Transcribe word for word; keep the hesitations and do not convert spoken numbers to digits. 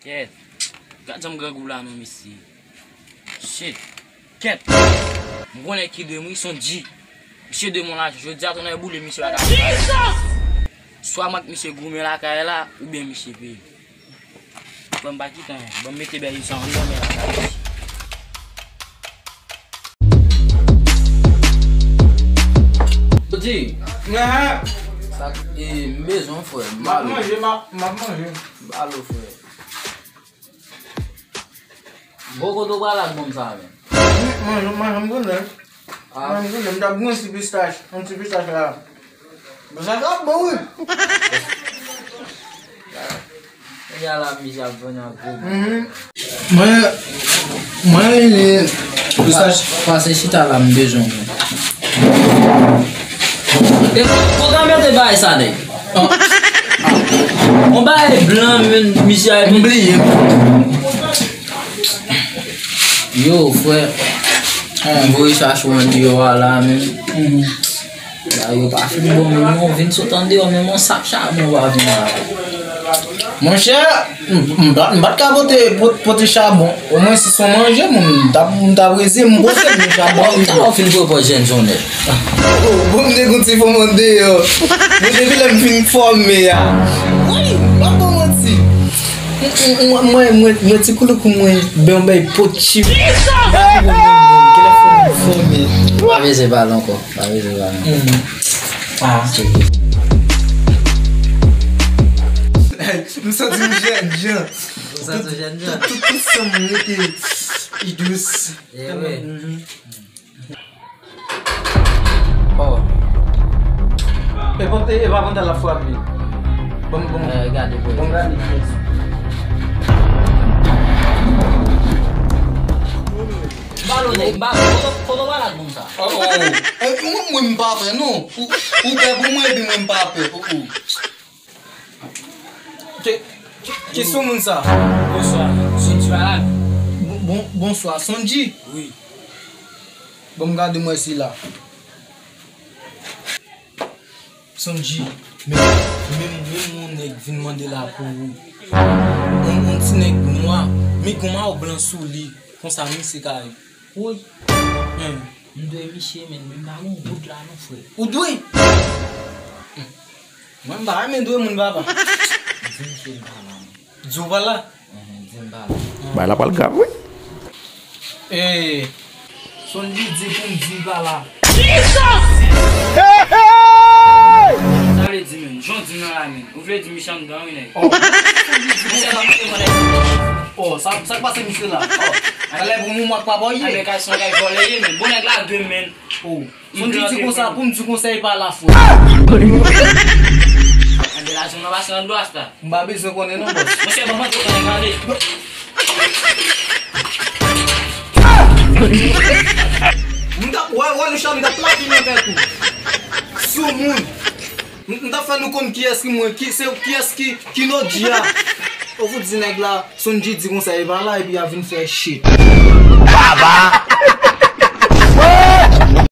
Kèt. Gad jan m grangou la non, mesye. Shit. Kèt. M konnen ki de m wi, Sondji. Misye de m yon lajan. Jodi a, tonnè boule, misye pa ka fè bagay. Swa m ak misye goumen lakay la, oubyen misye peye. Ban m pa kite anyen. Ban m mete bèy sa anlè men lakay. Jodi. Sa, e, m bezwen, frè. M ap manje, m ap, m ap manje. M ba l ou, frè. Bon, kote w pral ak bon sa, men? Manje, manje, m konnen. Ah. Manje, m konnen. M t ap gen yon ti pistach. Yon ti pistach la. Pistach la bon, wi. Kounye a la, misye ap vann an gwo. Mhm. Mwen, mwen, li, pistach. Pase chita la, m bezwen w. E, kote w mete bagay sa, nèg? Yon bagay blan, men, misye a m bliye. Yo, frè. Yon voye chache w andeyò a la, men. Bagay yo pa fin bon, men, yon vin sot andeyò, men yon sak chabon pa vin la. Monchè, m, m pa, m pa t ka pote, pot-, pote chabon. Omwen si se yon manje, m, m t ap, m t ap reze, m pote m chabon. Bon, kòman w fin pran pòz jèn jan w nèt? Oh, bon, m te gon ti fòm andeyò. Bon, depi lè m fin fòme a. Wi, m ap ba w manti. Mwen, mwen, mwen, mwen, ti koulouk mwen, ben, ben, potchi. Genlè fòme, fòme. Pa bezwen pale ankò, pa bezwen pale ankò. Ah. M santi m jèn jan. Ou santi w jèn jan? Tout, tout, tout, tout san m rete dous. Eh wi. Mhm. Oh. E pa, e pa pantal la frape. Bon, bon. Eh, gade, bro. Bon, gade. Balo, nèg, balo. Kote, kote w pral ak moun sa? Oh, oh. Eh, mwen, mwen, m pa pè, non. Ou, ou pè pou mwen, epi mwen, m pa pè. Oh, oh. Ke, ke, kesyon moun sa? Bonswa, Sondji malad. Bon, bon, bonswa, Sondji? Wi. Bon, m gade mwen sila. Sondji, men, men, men yon nèg vin mande la pou ou. Yon, yon ti nèg nwa, men gon mawo blan sou li, konsa misye ka. Woy. Hmm. M dwe misye, men, men m pa gon goud la non, frè. Ou dwe? Mwen, m pa renmen dwe moun, papa. Di misye m pa la, non. Di w pa la? Mhm, di m pa la. Bay la pral grav, wi. Eh, Sondji di pou m di l pa la. Hey, hey! Sa vle di, men, jan w di m nan la, men. Ou vle di misye anndan, wi, nèg. Oh. Misye pa mete mwen nèg. Oh, sa, sa k pase misye la? Oh. Talè pou mwen, mwen k pa bò ye. Avèk aksyon kay vòlè ye, men. Bon, nèg la de, men. Oh. Sondji di konsa, pou m di konsa, e pa la, frè. Anben, lajan nan pase nan dlo asta. M pa bezwen konnen non, bòs. Monchè, ban m antre konnen gade. M t ap, wè, wè, nou chal, m t ap plake nan tèt ou. Soumoun. M, m t ap fè nou konn kiyès ki mwen, ki, se kiyès ki, ki Nodji a. Ou fout di nèg la, Sondji di konsa, e pa la, epi y ap vin fè shit. Baba!